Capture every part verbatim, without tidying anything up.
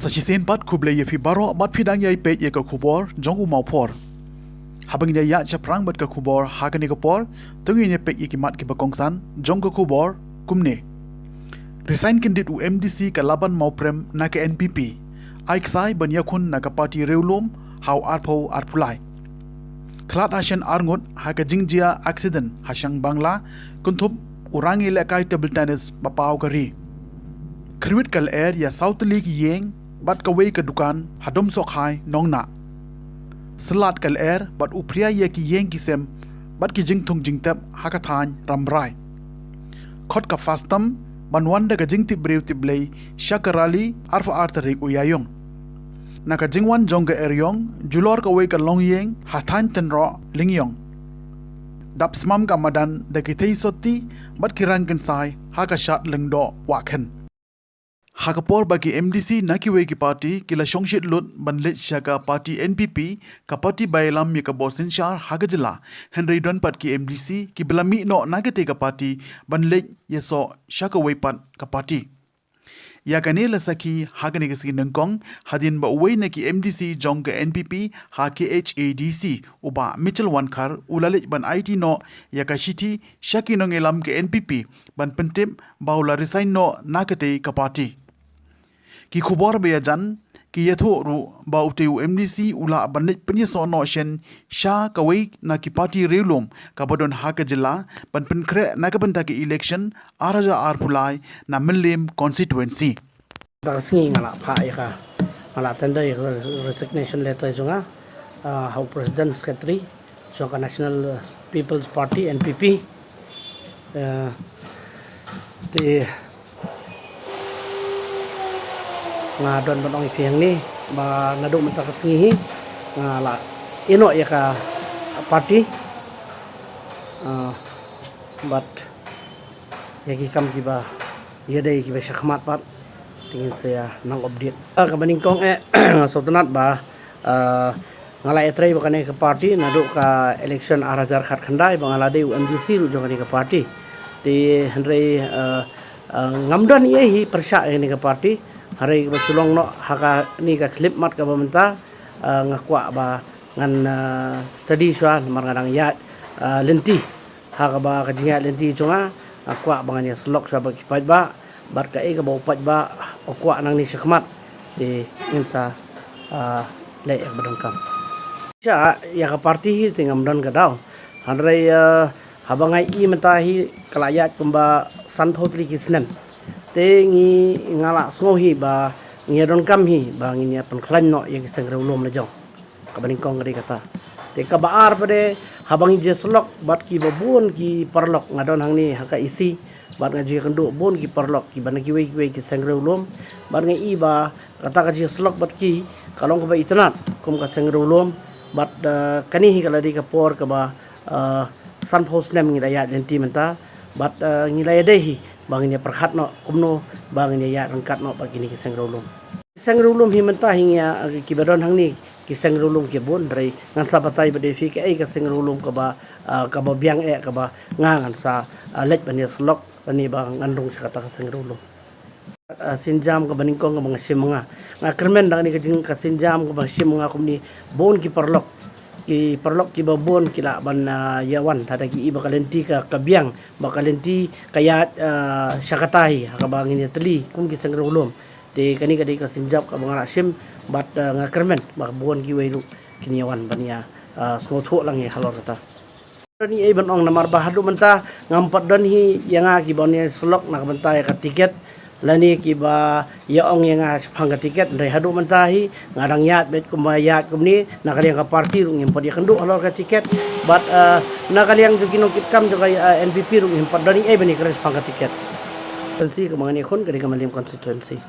Sa shisien pat khublei ïa phi baroh bad phi dang ïai peit ïa ka khubor jong u Mawphor. Haba ngin ïa ïaid shaphrang bad ka khubor ha kane ka por, to ngin ïa peit ïa ki mat kiba kongsan jong ka khubor kumne. Resign kyndit u M D C ka Laban Mawprem na ka N P P. Ai ksai ban ïakhun na ka party riewlum ha u arphew arphew lai. Khlad ha shen arngut ha ka jingjia accident ha Shangbangla, kynthup u rangïalehkai table tennis ba paw ka ri. Khyrwit ka lyer ïa saw tylli ki ïing bad kawei ka dukan ha Domsohkhai, Nongnah. Syllat ka lyer bad u phria ïa ki ïing ki sem bad ki jingthung jingtep ha ka thaiñ Rambrai. Khot ka FASTOM ban wan da ka jingtip briew tip Blei sha ka rally arphew ar tarik u Ïaïong. Na ka jingwan jong ka eriong, julor kawei ka longïing ha thaiñ Tynroh Lyngiong. Dap smam ka madan da ki thei sotti bad ki rang kynsai ha ka shad Lyngdoh Wahkhen. Ha ka por ba ki M D C na kiwei ki party ki la shongshit lut ban leit sha ka party N P P, ka party ba ïalam ïa ka bor synshar ha ka jylla, hynrei don pat ki M D C kiba la mih noh na katei ka party ban leit ïasoh sha kawei pat ka party. Ïa kane la sakhi ha kane ka sngi nyngkong, hadien ba uwei na ki M D C jong ka N P P ha K H A D C, u Bah Mitchell Wankhar, u la leit ban aiti noh ïa ka shithi sha ki nongïalam ka N P P ban pyntip ba u la resign noh na katei ka party. Ki khubor ba ïajan ki ïathuh ruh ba utei u M D C u lah ban leit pynïasoh noh shen sha kawei na ki party riewlum kaba don ha ka jylla ban pynkhreh na ka bynta ka election ar hajar arphew lai na Mylliem constituency. Kata ka sngi nga la phah ïa ka, nga la tender ïa ka resignation letter jong nga, ah, ha u President Secretary jong ka National People's Party, N P P. Eh, te nga don ban ong ïa phi hangne ba naduh mynta ka sngi hi nga la ïehnoh ïa ka party. Ah, bad ïa ki kam kiba ïadei kiba shakhmat pat te ngin sa ïa nang update. Ah, kaba nyngkong eh nga sngewtynnat ba, ah, nga la ïatrei bad kane ka party naduh ka election ar hajar khatkhyndai ba nga la dei u M D C ruh jong kane ka party. Te hynrei, ah, ah, ngam don ei ei hi pyrshah ïa kane ka party. Hynrei kaba shu long noh ha kane ka khyllipmat kaba mynta, ah, nga kwah ba ngan, ah, study shuwa namar nga dang ïaid, ah, lynti. Ha kaba ka jingïaid lynti jong nga, nga kwah ba ngan ïasyllok shuwa bad ki paidbah, bad kaei kaba u paidbah u kwah nangne shakhmat te ngin sa, ah, leh ïa kaba donkam. Sha ïa ka party hi te ngam don ka daw. Hynrei, ah, haba nga ïohi mynta hi ka la ïaid kumba sanphew tylli ki snem. Te ngi, nga la sngew hi ba ngi ïadonkam hi ba ngin ïa pynkhlaiñ noh ïa ki seng riewlum la jong. Kaba nyngkong ka dei kata. Te kaba ar pat de, haba ngi ïasyllok bad kiba bun ki paralok, nga don hangne ha ka E C bad nga ju ïakynduh bun ki paralok kiba na kiwei kiwei ki seng riewlum, bad nga i ba kata ka jingïasyllok bad ki ka long kaba itynnad kum ka seng riewlum. Bad, eh, kane hi ka la dei ka por kaba, eh, sanphew snem ngi la ïaid lynti mynta bad, eh, ngi la ïadei hi ba ngin ïa pyrkhat noh kumno ba ngin ïa ïaid ryngkat noh bad kine ki seng riewlum. Seng riewlum hi mynta hi ngi ïa, eh, kiba don hangne ki seng riewlum ki bun, hynrei ngan sa batai bad ïa phi kaei ka seng riewlum kaba, ah, kaba biang eh kaba nga ngan sa, ah, leit ban ïasyllok lane ba ngan rung sha kata ka seng riewlum. Ah, sienjam kaba nyngkong kaba nga shim ma nga, nga kyrmen da kane ka jing ka sienjam kaba nga shim ma nga kumne, bun ki paralok, ki paralok kiba bun ki lah ban, ah, ïa wan, lada ki i ba ka lynti ka, ka biang, ba ka lynti ka ïaid, ah, sha kata hi ha kaba ngin ïa tylli kum ki seng riewlum. Te kane ka dei ka sienjam kaba nga la shim bad, ah, nga kyrmen ba bun kiwei ruh kin ïa wan ban ïa, ah, sngewthuh lang ïa halor kata. Don ei ei ban ong namar ba haduh mynta ngam pat don hi ïa nga kiba ïasyllok na ka bynta ïa ka tiket lane kiba ïa ong ïa nga shaphang ka tiket, hynrei haduh mynta hi nga dang ïaid beit kumba ïaid kumne, na ka liang ka party ruh ngim pat ïakynduh halor ka tiket, bad, eh, na ka liang jong ki nongkitkam jong ka, eh, N P P ruh ngim pat don ei ei ban ïakren shaphang ka tiket. Constituency kaba ngan ïakhun ka dei ka Mylliem constituency.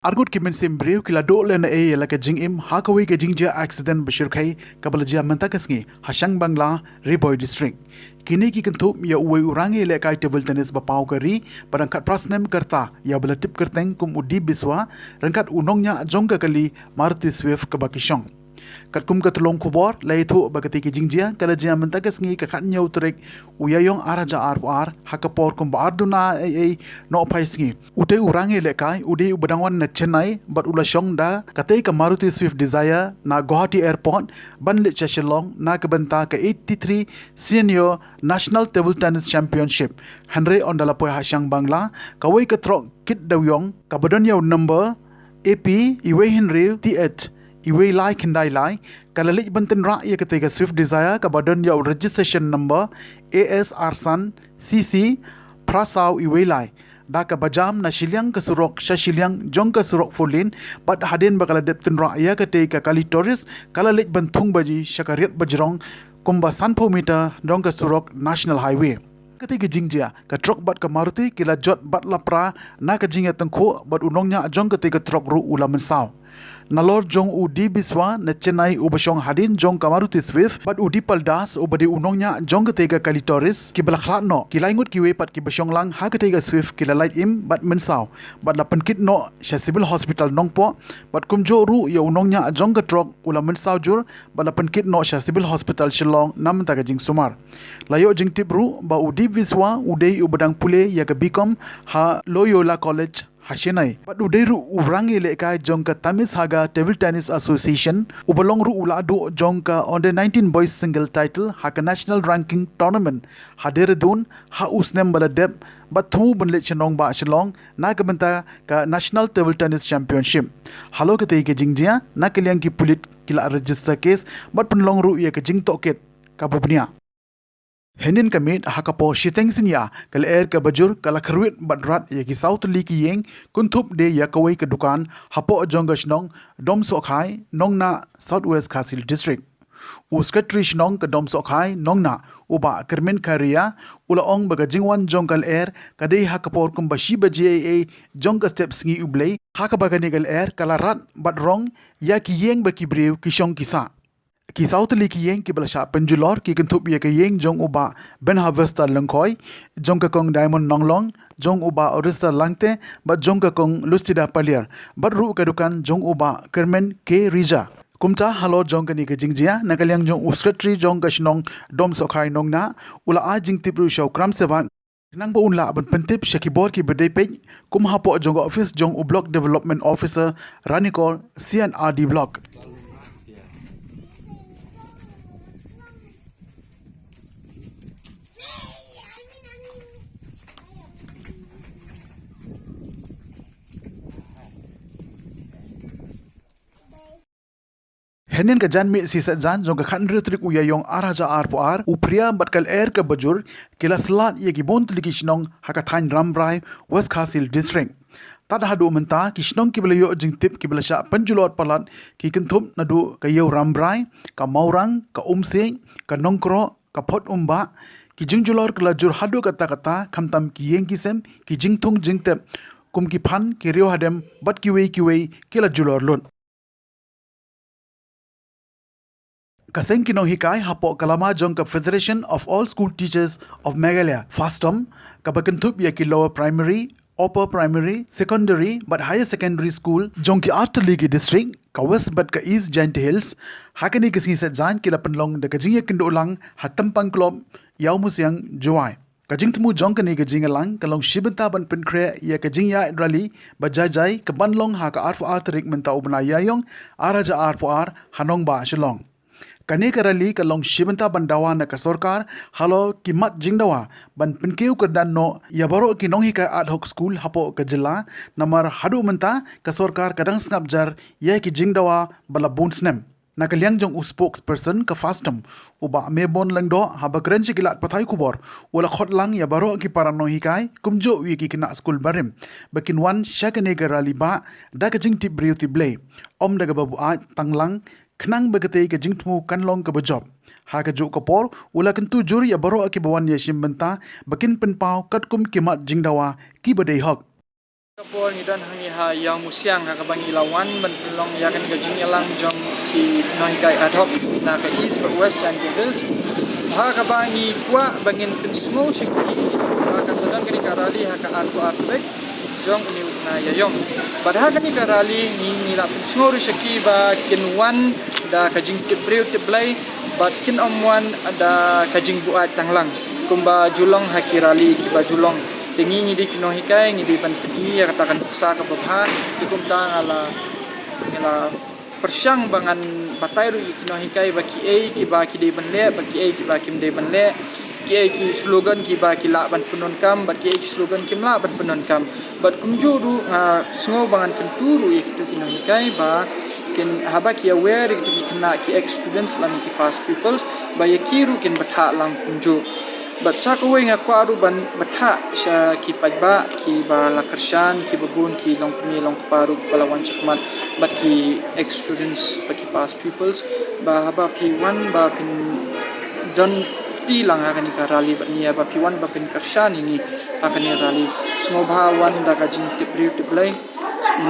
Arngut ki mynsiem briew ki la duh lehnohei ïa la ka jingim ha kawei ka jingjia accident ba shyrkhei kaba la jia mynta ka sngi ha Shangbangla, Ri Bhoi District. Kine ki kynthup ïa uwei u rangïalehkai table tennis ba paw ka ri ba dang khatphra snem ka rta ïa uba la tip kyrteng kum u Deep Biswa, ryngkat u nongñiah jong ka kali Maruti Swift kaba ki shong. Katkum ka tyllong khubor la ïathuh ba katei ka jingjia ka la jia mynta ka sngi ka khatñiew tarik u Ïaïong ar hajar arphew ar ha ka por kumba ar duna eiei nohphai sngi. Utei u rangi lehkai u dei uba dang wan na Chennai bad u la shong da katei ka Maruti Swift Dzire na Guwahati Airport ban leit sha Shillong na ka bynta ka eighty-three Senior National Table Tennis Championship. Hynrei ynda la poi ha shang Bangla, kawei ka trok kit dewiong kaba don ïa u number A P iwei hynriew T H iwei lai khyndai lai ka la leit ban tynrah ïa katei ka Swift Dzire kaba don ïa u registration number A S arsan C C phra saw iwei lai, da kaba jam na shiliang ka surok sha shiliang jong ka surok four lane. Bad hadien ba ka la dep tynrah ïa katei ka kali tourist, ka la leit ban thung baji sha ka riat bajrong kumba sanphew meter jong ka surok National Highway. Katei ka jingjia, ka trok bad ka Maruti ki la jot bad la pra na ka jingïatyngkhuh bad u nongñiah jong katei ka trok ruh u la mynsaw. Nalor jong u D Biswa na Chennai uba shong hadien jong ka Maruti Swift bad u Dipal Das uba dei u nongñiah jong katei ka kali tourist kiba la khlad noh, ki lai ngut kiwei pat kiba shong lang ha katei ka Swift ki la lait im bad mynsaw, bad la pynkit noh sha Civil Hospital Nongpoh, bad kumjuh ruh ïa u nongñiah jong ka trok u la mynsaw jur bad la pynkit noh sha Civil Hospital Shillong na mynta ka jingsumar. La ïoh jingtip ruh ba u D Biswa u dei uba dang pule ïa ka B Com ha Loyola College ha Chennai. Bad u dei ruh u rangi lehkai jong ka Thamizhaga Table Tennis Association, uba long ruh u lahduh jong ka Under nineteen Boys Single title ha ka National Ranking Tournament ha Dehradun ha u snem ba la dep, bad thmu ban leit sha nongbah Shillong na ka bynta ka National Table Tennis Championship. Halor katei ka jingjia, na ka liang ki pulit ki la register case bad pynlong ruh ïa ka jingtohkit kaba bniah. Hynnin ka miet ha ka por shiteng synñia, ka lyer kaba jur ka la kyrwit bad rat ïa ki saw tylli ki ïing, kynthup de ïa kawei ka dukan hapoh jong ka shnong Domsohkhai, Nongnah, South West Khasi Hills District. U Secretary shnong ka Domsohkhai, Nongnah, u Bah Kyrmen Khairiah, u la ong ba ka jingwan jong ka lyer ka dei ha ka por kumba shi baje eiei jong ka step sngi U Blei, ha kaba kane ka lyer ka la rat bad rong ïa ki ïing ba ki briew ki shong ki sah. Ki saw tylli ki ïing kiba la shah pynjulor ki kynthup ïa ka ïing jong u Bah Benhabesta Lyngkhoi, jong ka Kong Diamond Nonglong, jong u Bah Orista Langte, bad jong ka Kong Lucida Paliar, bad ruh ka dukan jong u Bah Kyrmen Khairiah. Kumta halor jong kane ka jingjia, na ka liang jong u Secretary jong ka shnong Domsohkhai, Nongnah, u la ai jingtip ruh sha u Kram Sebak, khnang ba un lah ban pyntip sha ki bor kiba dei peit, kum hapoh jong ka office jong u Block Development Officer, Ranikor, C and R D Block. Hynnin ka janmiet sngi Saitjaiñ jong ka khathynriew tarik u Ïaïong ar hajar arphew ar, u phria bad ka lyer kaba jur ki la slad ïa ki bun tylli ki shnong ha ka thaiñ Rambrai, West Khasi Hills District. Tad haduh mynta ki shnong kiba la ïoh jingtip kiba la shah pynjulor palat ki kynthup naduh ka Ïew Rambrai, ka Mawrang, ka Umsiej, ka Nongkroh, ka Phot Umbah. Ki jingjulor ki la jur haduh katta katta, khamtam ki ïing ki sem, ki jingthung jingtep kum ki phan, ki riew hadem bad kiwei kiwei ki la julor lut. Ka seng ki nonghikai hapoh ka lama jong ka Federation of All School Teachers of Meghalaya, FASTOM, kaba kynthup ïa ki Lower Primary, Upper Primary, Secondary bad Higher Secondary School jong ki artylli ki district, ka West bad ka East Jaintia Hills, ha kane ka sngi Saitjaiñ ki la pynlong da ka jingïakynduh lang ha Tympang Club, Ïawmusiang, Jowai. Ka jingthmu jong kane ka jingïalang ka long shi bynta ban pynkhreh ïa ka jingïaid rally ba jai jai kaban long ha ka arphew ar tarik mynta u bnai Ïaïong ar hajar arphew ar ha nongbah Shillong. Kane ka rally ka long shi bynta ban dawa na ka sorkar halor ki mat jingdawa ban pynkiew kyrdan noh ïa baroh ki nonghikai ad hoc school hapoh ka jylla, namar haduh mynta ka sorkar ka dang sngap jar ïa ki jingdawa ba la bun snem. Na ka liang jong u spokesperson ka FASTOM, u Bah Mebon Lyngdoh, haba kren sha ki lad pathai khubor, u la khot lang ïa baroh ki para nonghikai, kumjuh ïa ki khynnah skul barim, ba kin wan sha kane ka rally bah da ka jingtip briew tip Blei, ym da kaba buaid tang lang, khnang ba katei ka jingthmu kan long kaba jop. Ha kajuh ka por, u la kyntu jur ïa baroh kiba wan ïashim bynta ba kin pynpaw katkum ki mat jingdawa kiba dei hok. Ka por ngi don hangne ha Ïawmusiang ha kaba ngi la wan ban pynlong ïa kane ka jingïalang jong ki nonghikai ad hoc na ka East bad West Jaintia Hills, ha kaba ngi kwah ba ngin pynsngew sha ki ba kan sa don kane ka rally ha ka arphew ar tarik jong une u bnai Ïaïong. Bad ha kane ka rally ngi, ngi la pynsngew ruh sha ki ba kin wan da ka jingtip briew tip Blei, bad kin ym wan da ka jingbuaid tang lang kumba ju long ha ki rally kiba ju long. Te ngi ngi dei ki nonghikai, ngi dei ban pyni ïa kata ka nuksa kaba bha. Te kumta nga la, nga la pyrshang ba ngan batai ruh ïa ki nonghikai ba kiei kiba ki dei ban leh, ba kiei kiba kim dei ban leh, kiei ki slogan kiba ki lah ban pyndonkam, bad kiei ki slogan kim lah ban pyndonkam. Bad kumjuh ruh nga sngew ba ngan kyntu ruh ïa kito ki nonghikai ba kin, haba ki aware ïa kito ki khynnah, ki ex students lane ki past pupils, ba ïa ki ruh kin bthah lang kumjuh. Bad sa kawei nga kwah ruh ban bthah sha ki paidbah kiba la kyrshan, kiba bun ki longkmie longkpa ruh kiba la wan shakhmat, bad ki ex students bad ki past pupils, ba haba phi wan ba phin don kti lang ha kane ka rally bad ngi, haba phi wan ba phin kyrshan ïa ngi ha kane ka rally, sngewbha wan da ka jingtip briew tip Blei.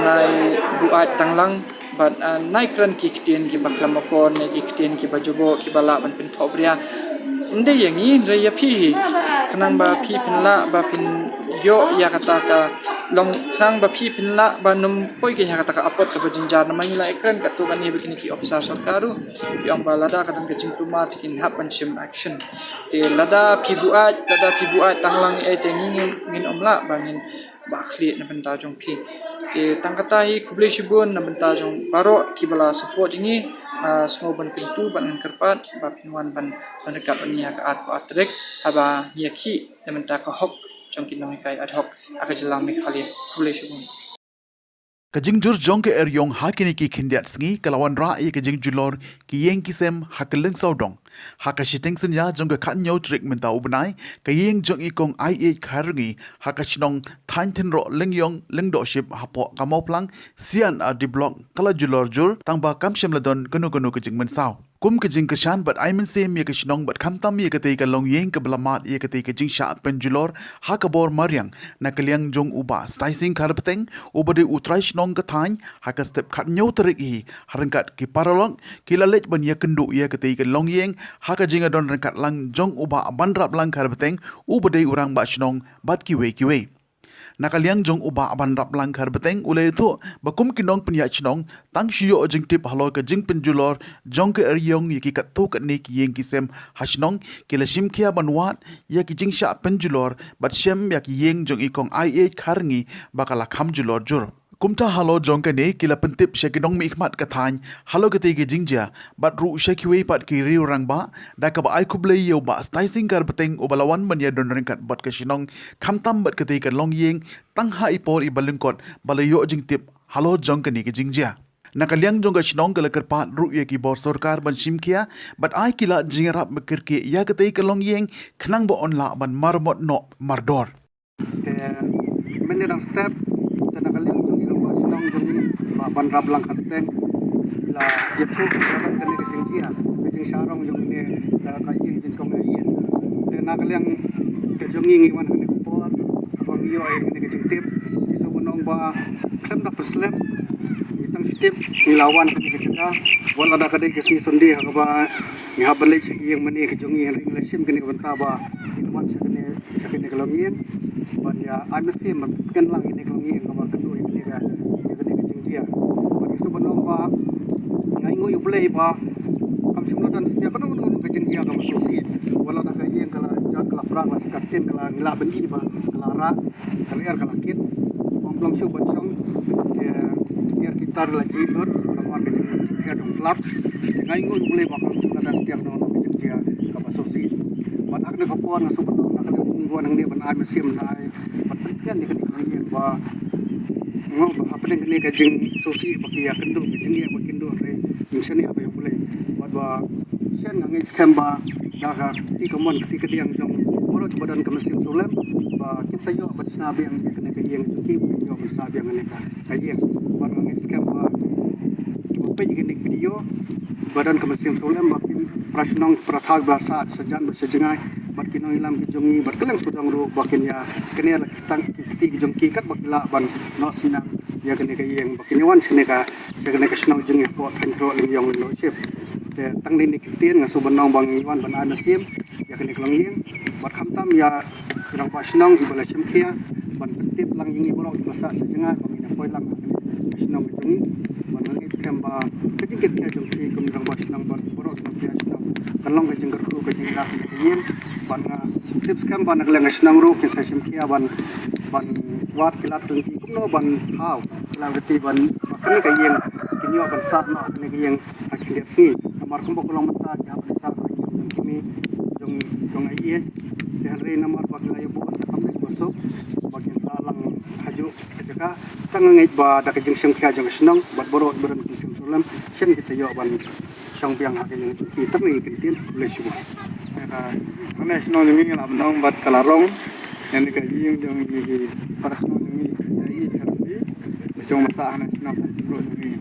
Nai buaid tang lang bad, ah, nai kren ki ktien kiba khlem akor ne ki ktien kiba jaboh kiba lah ban pynthohbria. Ym dei ïa ngi, ym dei ïa phi hi. Khnang ba phi phin lah ba phin ïoh ïa kata ka long, khnang ba phi phin lah ban ym poi keiñ ha kata ka apot kaba jynjar. Namar ngi la ïakren katto katne bad kine ki officer sorkar ruh, ki ong ba lada ka don ka jingkulmar te kin hap ban shim action. Te lada phi buaid, lada phi buaid tang lang ei te ngi ngin, ngin ym lah ba ngin ba khlieh na bynta jong phi. Te tang kata hi, khublei shibun na bynta jong baroh kiba la support ïa ngi. Nga sngew ban kyntu bad ngan kyrpad ba phin wan ban, ban ryngkat bad ngi ha ka arphew ar tarik haba ngi ïakhih na bynta ka hok jong ki nonghikai ad hoc ha ka jylla Meghalaya. Khublei shibun. Ka jingjur jong ka eriong ha kine ki khyndiat sngi ka la wanrah ïa ka jingjulor ki ïing ki sem ha ka Lyngsawdong. Ha ka shiteng synñia jong ka khathynñiew tarik mynta u bnai, ka ïing jong i Kong I H Kharngi ha ka shnong Thaiñ Thynroh Lyngiong Lyngdohship hapoh ka Mawphlang C and R D Block ka la julor jur, tang ba kam shym la don kano kano ka jingmynsaw. Kum ka jingkyrshan bad ai mynsiem ïa ka shnong bad khamtam ïa katei ka longïing kaba la mad ïa katei ka jingshah pynjulor ha ka bor mariang na ka liang jong u Bah Staising Kharbteng, uba dei u trai shnong ka thaiñ, ha ka step khathynñiew tarik hi, ha ryngkat ki paralok, ki la leit ban ïakynduh ïa katei ka longïing ha ka jingïadon ryngkat lang jong u Bah Banraplang Kharbteng, uba dei u rangbah shnong, bad kiwei kiwei. Na ka liang jong u Bah Banraplang Kharbteng u la ïathuh ba kum ki nongpynïaid shnong, tang shu ïoh jingtip halor ka jingpynjulor jong ka eriong ïa ki katto katne ki ïing ki sem ha shnong, ki la shim khia ban wad ïa ki jingshah pynjulor bad shem ïa ki ïing jong i Kong I H Kharngi ba ka la kham julor jur. Kumta halor jong kane ki la pyntip sha ki nongmihkhmat ka thaiñ halor katei ka jingjia, bad ruh sha kiwei pat ki riew rangbah, da kaba ai khublei ïa u Bah Staising Kharbteng uba la wan ban ïadon ryngkat bad ka shnong, khamtam bad katei ka longïing, tang ha i por iba lyngkot ba la ïoh jingtip halor jong kane ka jingjia. Na ka liang jong ka shnong ka la kyrpad ruh ïa ki bor sorkar ban shim khia bad ai ki lad jingïarap ba kyrkieh ïa katei ka longïing, khnang ba yn lah ban maramot noh mardor. Te mynne dang step, te na ka liang jong i rangbah shnong jong i, Bah Banraplang Kharbteng, la ïathuh ba kane ka jingjia, ka jingshah rong jong i ne, ka, ka ïing jong i Kong I H. Te na ka liang ka jong i ngi wan ha kane ka por, haba ngi ïoh ïa kane ka jingtip, ngi sngewbha ban ong ba khlem da pyrslem, ngi tang shu tip, ngi la wan ha kane ka jaka, wat lada ka dei ka sngi Sunday ha kaba ngi hap ban leit sha ka ïing mane ka jong i, hynrei ngi la shim kane ka bynta ba ngin wan sha kane, sha kane ka longïing ban ïa ai mynsiem ban pynken lang ïa kane ka longïing kaba kynduh ïa kane ka, ïa kane ka jingjia. Bad ngi sngewbha ban ong ba nga ainguh ïa U Blei ba kam shym la don satia kano kano ka jingjia kaba sngewsih. Wat lada ka ïing ka la jot, ka la pra, ka la shah ktien, ka la, ngi lah ban i ba ka la rah, ka lyer ka la kit. Ym long shuh ban shong, te tiar ki tar la jhieh lut namar ka jingpher jong u slap. Te nga ainguh ïa U Blei ba kam shym la don satia kano kano ka jingjia kaba sngewsih. Bad ha kane ka por nga sngewbha ban ong na ka liang jong ngi wan hangne ban ai mynsiem, ban ai, ban pynken ïa kane ka longïing ba nga ong ba hapdeng kane ka jingsngewsih ba ki ïakynduh, ka jingïeng ba kin duh, hynrei ngin shaniah bha ïa U Blei. Bad ba shen nga ngeit skhem ba da ka kti kamon kti kadiang jong baroh kiba don ka mynsiem sngewlem ba kin sa ïoh ban shna biang ïa kane ka ïing jong ki, ba kin ïoh ban shna biang kane ka, ka ïing. Bad nga ngeit skhem ba kiba peit ïa kane ka video ba don ka mynsiem sngewlem, ba ki para shnong para thaw ba sah sha jan bad sha jngai, bad ki nongïalam ki jong ngi bad kylleng sawdong ruh ba kin ïa kane la ki tang ki kti ki jong ki katba ki lah ban noh synñiang ïa kane ka ïing, ba kin ïa wan sha kane ka, sha kane ka shnong jong ngi hapoh Thaiñ Thynroh Lyngiong Lyngdohship. Te tang kine ki ktien nga sngewbha ban ong ba ngi wan ban ai mynsiem ïa kane ka longïing. Bad khamtam ïa i rangbah shnong iba la shim khia ban pyntip lang ïa ngi baroh kiba sah sha jngai ba ngin ïa poi lang ha kane ka shnong ka jong ngi. Ban ngeit skhem ba ka jingkit khia jong phi kum rangbah shnong bad baroh shnong khia shnong kan long ka jingkyrkhu ka jingïarap ka jingim. Ban nga tip skhem ba na ka liang ka shnong ruh kin sa shim khia ban ban wad ki lad ki lynti kumno ban thaw ki lad ki lynti ban ba kane ka ïing kin ïoh ban sah noh kane ka ïing ha khyndiat sngi. Namar kumba ka long mynta ki hap ban sah ha ïing jong ki mei jong jong ngi ïeit. Te hynrei namar ba ki la ïoh buh ka kam ne ka suk ba kin sah lang hajuh ka jaka. Tang nga ngeit ba da ka jingshim khia jong ka shnong bad baroh baroh ki shnong Sulem shen ki sa ïoh ban shong biang ha ka ïing jong ki. Tang ngi kin tip. Khublei shibun. Ka, kane shnong jong ngi nga lah ban ong bad ka la rong. Ïa kane ka ïing jong ngi ki para shnong jong ngi ïa i ka ri. Ba shong ba sah ha kane shnong ka jong ngi.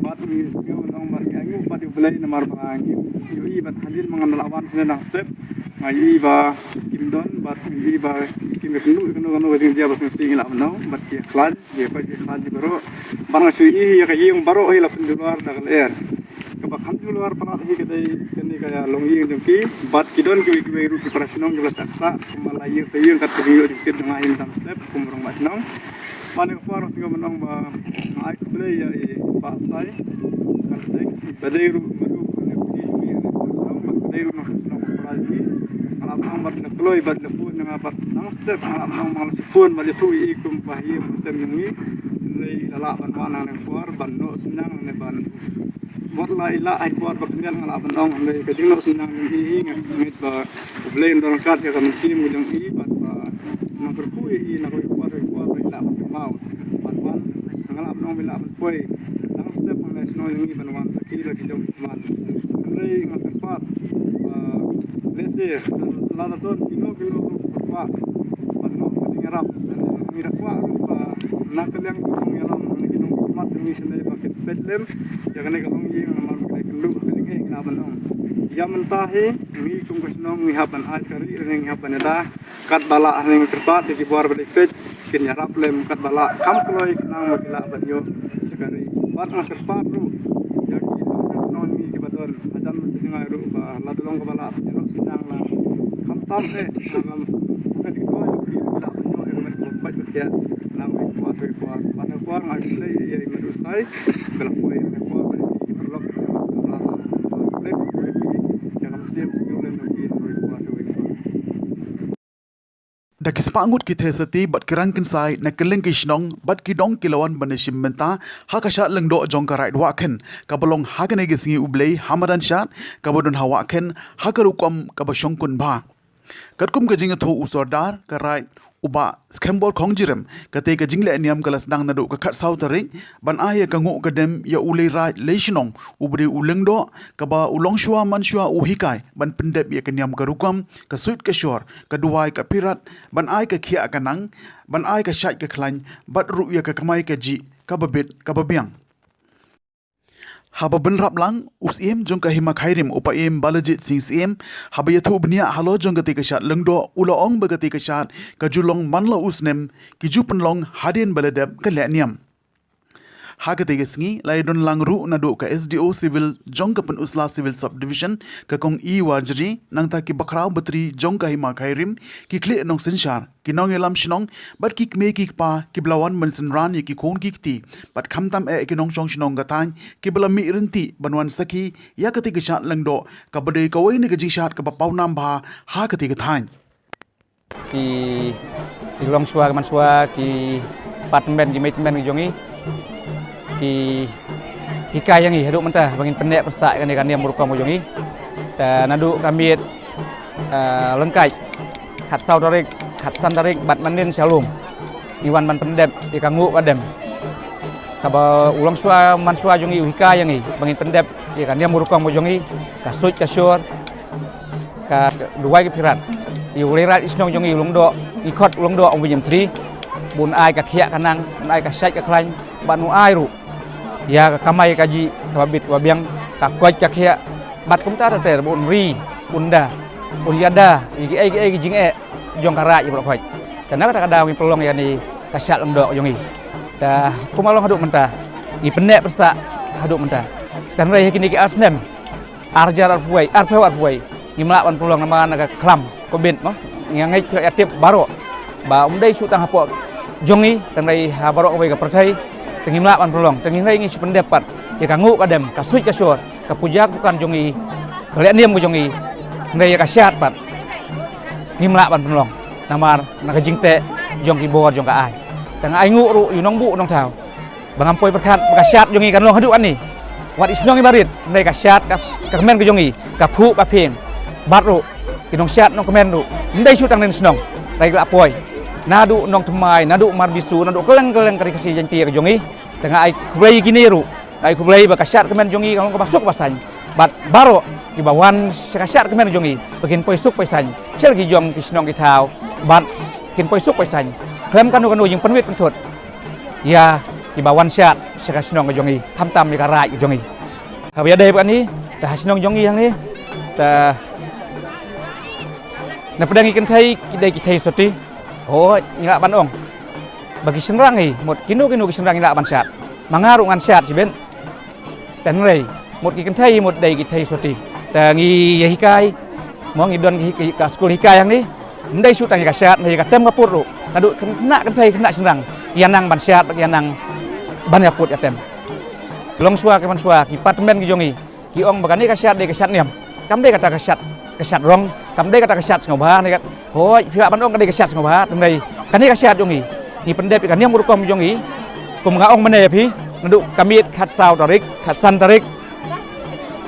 Bad ngi sngew ban ong bad ngi ainguh bad ïa U Blei namar ba ngi ïohi bad hadien ba ngan lah wan shane dang step. Nga ïohi ba kim don bad ngi ïohi ba kim ïa kano kano kano ka jingjia ba sngewsih ngi lah ban ong bad ki khlaiñ. Ïa ka ïa ka baroh. Bad nga shu ïohi ïa ka ïing baroh hi la pynjulor da ka lyer. Kaba kham julor palat hi ka dei kane ka longïing jong ki. Bad ki don kiwei kiwei ruh ki para shnong kiba la shah ktah kumba la ïing sa ïing kat ka jingïoh jingkit jong nga hi mynta mynstep kum rangbah shnong. Bad na ka por nga sngew ban ong ba nga ai khublei ïa i Bah Stai. Ka dei ba dei ruh ba dei ruh kane ka pudi jong ngi kane ka shnong bad ka dei ruh na ka shnong ka para jong ngi. Nga lah ban ong bad la kloi bad la pun na nga bad nang step nga lah ban ong ba nga la shu pun bad ïathuh ïa i kum ba hi kum sem jong ngi. Hynrei la lah ban wan ha kane ka por ban noh synñiang ne ban mut la i lah ha i por ba khyndiat nga lah ban ong hynrei ka jingnoh synñiang jong i hi nga ngeit ba U Blei un don ryngkat ïa ka mynsiem ka jong i bad ba nang kyrkhu ïa i na kawei ka por kawei ka por ba i lah ban kynmaw ban wan. Nga lah ban ong ba i lah ban poi tang step hangne shnong jong i ban wan sakhi la ki jong ki khmat. Hynrei nga kyrpad ba lehse lada don kino kino ruh kyrpad ban noh ka jingïarap. Ngi da kwah ruh ba na ka liang ki nongïalam na ki nongmihkhmat jong ngi shane ba kin peit lem ïa kane ka longïing namar ba ka dei kynduh ha ka jingeh ngi lah ban ong. Ïa mynta hi ngi kum ka shnong ngi hap ban ai ka ri, ngi hap ban ïada. Katba lah hangne nga kyrpad ïa ki bor ba dei peit kin ïarap lem katba lah kham kloi khnang ba ki lah ban ïoh jaka ri. Bad nga kyrpad ruh ïa ki nongshong shnong ngi kiba don hajan ban jngai ruh ba la dei long kaba lah ban ïarap synñiang la khamtam eh ngam ka jingduwai ruh ki lah ban ïoh ïa ka met kaba pait ba khiah na kawei ka por sha kawei ka por. Bad na ka por nga ai khublei ïa i Madu Stai ba la poi ïa ka por ba ïa ki paralok ki paralok ba la khublei khublei ïa ka mynsiem sngewlem jong ki na kawei ka por sha kawei ka por. Da ki spah ngut ki theisotti bad ki rangkynsai na kylleng ki shnong bad ki dong ki la wan ban ïashim bynta ha ka shad lyngdoh jong ka Raid Wahkhen kaba long ha kane ka sngi U Blei ha madan shad kaba don ha Wahkhen ha ka rukom kaba shongkun bha. Katkum ka jingïathuh u Sordar ka Raid u Bah Skhembor Khongjirem, kata ka jingleh niam ka la sdang naduh ka khatsaw tarik ban ai ïa ka nguh ka dem ïa u Leiraid Leishnong uba dei u lyngdoh kaba u longshuwa manshuwa u hikai ban pyndep ïa ka niam ka rukom, ka suit ka shor, ka duwai ka phirat, ban ai ka khiah ka nang, ban ai ka shait ka khlaiñ bad ruh ïa ka kamai kajih kaba bit kaba biang. Haba bynrap lang u Syiem jong ka Hima Khyrim u Paiem Balajied Singh Syiem haba ïathuh bniah halor jong kata ka shad lyngdoh u la ong ba kata ka shad ka ju long man la u snem, ki ju pynlong hadien ba la dep ka leh niam. Ha kata ka sngi la ïadon lang ruh naduh ka S D O Civil jong ka Pynursla Civil Subdivision ka Kong E Warjri, nangta ki bakhraw batri jong ka Hima Khyrim, ki khlieh nongsynshar, ki nongïalam shnong bad ki kmie ki kpa kiba la wan ban synran ïa ki khun ki kti bad khamtam eh ki nongshong shnong ka thaiñ kiba la mih ryntih ban wan sakhi ïa kata ka shad lyngdoh kaba dei kawei na ka jingshad kaba pawnam bha ha kata ka thaiñ. Ki, ki longshuwa ki manshuwa ki patmen ki meitmen ki jong ngi ki hikai ïa ngi haduh mynta ba ngin pynneh pynsah ïa kane ka niam rukom ka jong ngi. Te naduh ka miet ah, lyngkait khatsaw tarik, khatsan tarik bad mynnin sha lum. Ngi wan ban pyndep ïa ka nguh ka dem. Kaba u longshuwa manshuwa jong ngi u hikai ïa ngi ba ngin pyndep ïa ka niam rukom ka jong ngi, ka suit ka shor, ka duwai ka phirat. Ïa u Leiraid Leishnong jong ngi u lyngdoh, ngi khot u lyngdoh Ong William Three. Bun ai ka khiah ka nang, bun ai ka shait ka khlaiñ, bad un ai ruh ïa ka kamai kajih kaba bit kaba biang, ka koit ka khiah bad kumta ter ter ba un ri, un da, un ïada ïa kiei kiei ki jingeh jong ka raid ïa baroh khoit. Te na kata ka daw ngi pynlong ïa kane ka shad lyngdoh jong ngi. Te kumba long haduh mynta ngi pynneh pynsah haduh mynta. Te hynrei ha kine ki ar snem, ar hajar arphew wei, arphew arphew wei, ngim lah ban pynlong namar na ka khlam covid mo. Ngi ngeit phi ïa tip baroh ba um dei shu tang hapoh jong ngi, tang dei ha baroh kawei ka pyrthei. Te Ngim lah ban pynlong, te ngi hynrei ngi shu pyndep pat ïa ka nguh ka dem, ka suit ka shor, ka puja ka pukan jong ngi, ka leh niam ka jong ngi. Hynrei ïa ka shad pat ngim lah ban pynlong, namar na ka jingteh jong ki bor jong ka aiñ. Te nga ainguh ruh ïa u nongbuh nongthaw ba ngam poi pyrkhat ba ka shad jong ngi kan long haduh katne. Wat i shnong i barit, hynrei ka shad ka, ka kmen ka jong ngi, ka phuh ka phieng. Bad ruh ki nongshad nongkmen ruh, ym dei shuh tang na shnong, hynrei ki la poi naduh Nongthymmai, naduh Marbisu, naduh kylleng kylleng ka Ri Khasi Jaiñtia ka jong ngi. Te nga ai khublei ïa kine ruh, nga ai khublei ba ka shad kmen jong ngi kan long kaba suk ba saiñ. Bad baroh kiba wan sha ka shad kmen jong ngi ba kin poi suk poi saiñ sha ki jong ki shnong ki thaw, bad kin poi suk poi saiñ khlem kano kano jingpynwit pynthut ïa kiba wan shad sha ka shnong ka jong ngi, khamtam ïa ka raid ka jong ngi. Haba ïadei bad kane, te ha shnong jong ngi hangne, te na pdeng ki kynthei ki dei ki thei soti. Hooid, ngi lah ban ong ba ki shynrang hi, mut kino kino ki shynrang ngi lah ban shad. Ma nga ruh ngan shad shibit. Te hynrei mut ki kynthei mut dei ki thei soti. Te ngi ïa hikai, mo, ngi don ki, ki, ka skul hikai hangne. Ym dei shuh tang ïa ka shad, ïa ka tem ka put ruh, naduh khynnah kynthei khynnah shynrang ki ïa nang ban shad, ki ïa nang ban ïa put ïa tem. Longshuwa ki manshuwa ki patmen ki jong ngi ki ong ba kane ka shad dei ka shad niam, kam dei kata ka shad, ka shad rong, kam dei kata ka shad sngewbha ne kat. Hooid, phi lah ban ong ka dei ka shad sngewbha, hynrei kane ka shad jong ngi, ngi pyndep ïa ka niam ka rukom jong ngi. Kum nga ong mynne ïa phi, naduh ka miet khatsaw tarik, khatsan tarik,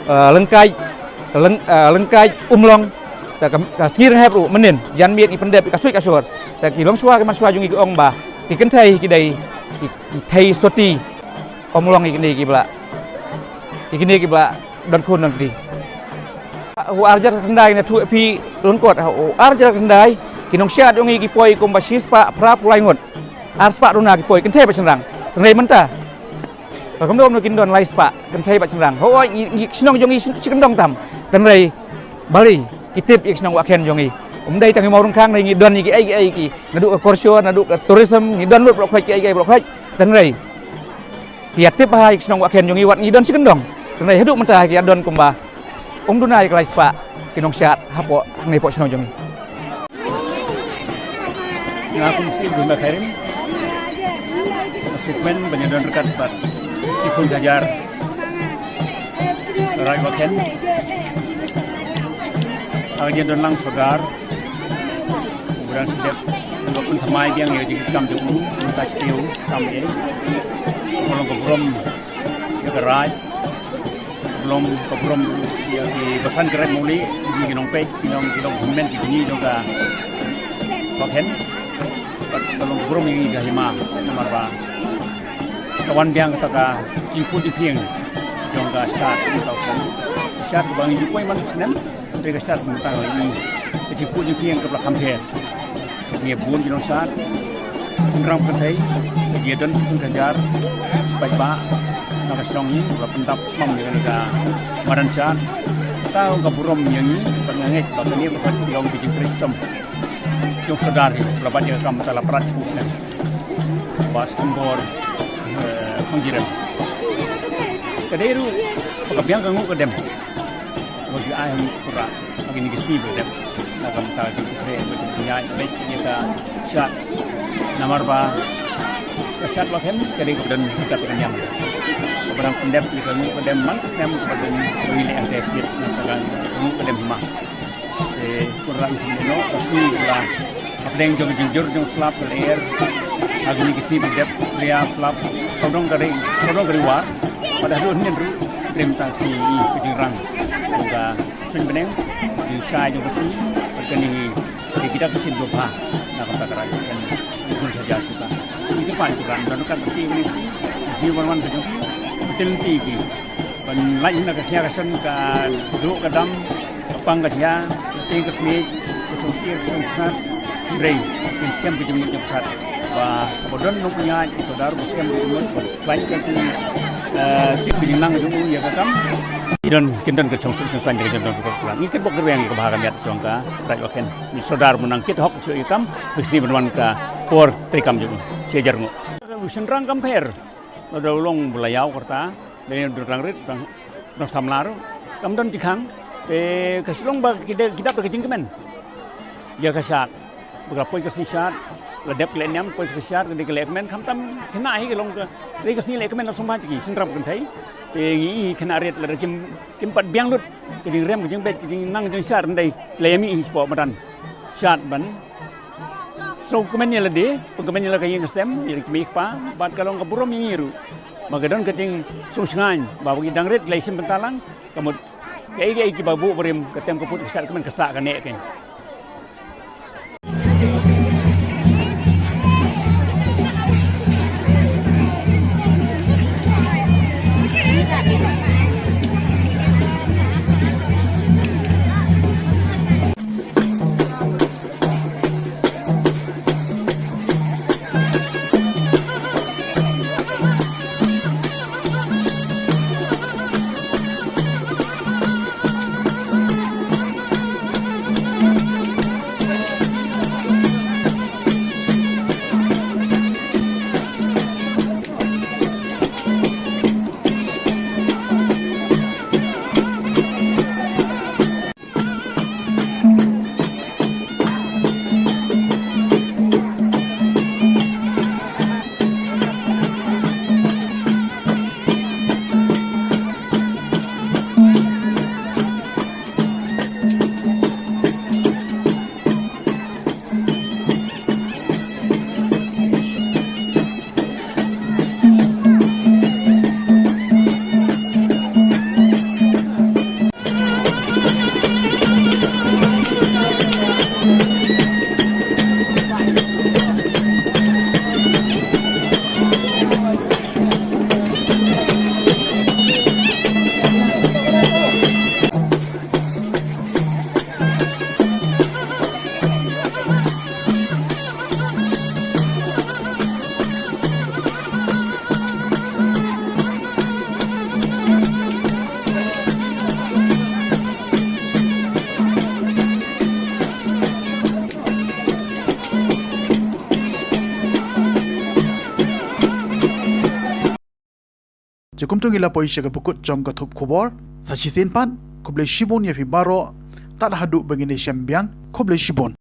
eh, lyngkai, lyng-, eh, lyngkai Umlong, te ka, ka sngi Rynghep ruh mynnin janmiet ngi pyndep ïa ka suit ka shor. Te ki longshuwa ki manshuwa jong ngi ki ong ba ki kynthei ki dei ki, ki thei soti. Ym long ïa kine kiba la, ïa kine kiba la don khun don kti. Ha u arhajar khyndai, nga ïathuh ïa phi lyngkot, ha u arhajar khyndai ki nongshad jong ngi ki poi kumba shispah phraphew lai ngut. Arspah duna ki poi, kynthei bad shynrang. Hynrei mynta, ba kumno kumno kin don lai spah kynthei bad shynrang. Hooid, ngi, ngi, shnong jong ngi shi, shi kyndong tam. Hynrei balei ki tip ïa ka shnong Wahkhen jong ngi? Ym dei tang ïa u maw Rynkhang, hynrei ngi don ïa kiei kiei ki, naduh ka korshor, naduh ka tourism, ngi don lut baroh khoit kiei kiei baroh khoit. Hynrei ki ïa tip bha ïa ka shnong Wahkhen jong ngi wat ngi don shi kyndong. Hynrei haduh mynta ki ïa don kumba ym duna ïa ka lai spah ki nongshad hapoh hangne hapoh shnong jong ngi. Nga kum u Syiem Dkhar Rim, nga sngewkmen ban ïadon ryngkat bad ki khun hajar Raid Wahkhen. Nga ïadon lang sordar u dang sdep, u la pynthymmai biang ïa ka jingkam jong u, u la sdang kam ïa ka long ka burom ïa ka raid. Ka burom, ka burom ïa ki basan ka raid Mawlai, ki nongpeit, ki nong, ki nongkmen, ki jong ka Wahkhen. Ka long ka burom ïa ka hima, namar ba ka wan biang kata ka jingput jingphieng jong ka shad, ka shad ba ngi ju poi man snem. Te ka shad mynta ngi, ka jingput jingphieng kaba la kham pher. Ka jingïabud ki nongshad, shynrang kynthei, ka jingïadon ki khun hajar paidbah na ka shnong ngi, kaba la pyndap smam ïa kane ka madan shad. Kata ka burom ïa ngi, bad nga ngeit ba kane ka long ka jingtrei shitom jong sordar hi, kaba la bat ïa ka kam mynta la prat shiphew snem. Bah Skembor, eh, Khongjirem. Ka dei ruh ba ka biang ka nguh ka dem. Wat ju ai ha ngi, Kynrad, ha kine ki sngi ba dep, na ka bynta ka jingpyntrei, ka jingpynïaid leit ïa ka shad. Namar ba ka shad Wahkhen ka dei kaba don kita ka niam, kaba dang pyndep ïa ka nguh ka dem man ka snem, kaba don ba ngi leh hangtei sdit, na ka nguh ka dem hima. Te Kynrad, sngewbha noh ka sngi ba la hapdeng jong ka jingjur jong slap ka lyer, ha kine ki sngi ba dep, ria slap, sawdong ka ri, sawdong ka ri War. Bad haduh hynnin ruh, trei mynta ka sngi, ka jingrang jong ka suiñ bneng, jingshai jong ka sngi, bad kane ngi, ngi, kita ki shin jubab na ka bynta ka raid, kan, ki khun hajar kita. Ngi kyrpad ïa ki briew, don ka kti kane ki, ki wan wan ka jong ki, ki lynti ki. Ban lait na ka khia ka san, ka duh ka dam, ka pang ka jia, ka tieng ka smiej, ka song syiar, ka song khnat, hynrei kin skhem ka jingmut jingpyrkhat. Ba haba don nongpynïaid, ka sordar ba skhem ka jingmut, ba lait ka jing, eh, tip ka jingnang jong u ïa ka kam. Ki don, kin don ka jingsuk jingsaiñ, ka jingdon suk ka. Ngi kitbok kitrwiang ïa ka bha ka miat jong ka Raid Wahkhen. Ngi sordar ba nang kit hok shuh ïa ka kam, ba shisien ban wan ka por treikam jong u. Shi hajar nguh. Shynrang kam pher. Lada u long ba la ïaw ka rta, lane u dang rit, dang, dang samla ruh, kam don jingkhang. Te ka shu long ba ki da, ki dap da ka jingkmen ïa ka shad, ba ka la poi ka sngi shad, La dep ka lehniam, poi sha ka shad, ka dei ka lehkmen, khamtam khynnah hi ka long ka, dei ka sngi lehkmen la sngewbha jong ki, shynrang kynthei. Te ngi i khynnah rit lada kim, kim pat biang lut ka jingrem, ka jingbeit, ka jingnang, ka jingshad, hynrei la ïa mih hi shapoh madan shad ban sngewkmen ïa lade, pynkmen ïa la ka ïing ka sem, ïa ki mei ki pa, bad ka long ka burom ïa ngi ruh ba ka don ka jingsngewshngaiñ ba ki dang rit la ïa shim bynta lang. Ka mut kaei kaei kiba buh barim, ka tem ka put, ka shad ka kmen, ka sah ka neh kein. Te kumta ngi la poi sha ka bakut jong ka thup khubor. Sa shisien pat, khublei shibun ïa phi baroh. Tad haduh ba ngin ïashem biang, khublei shibun.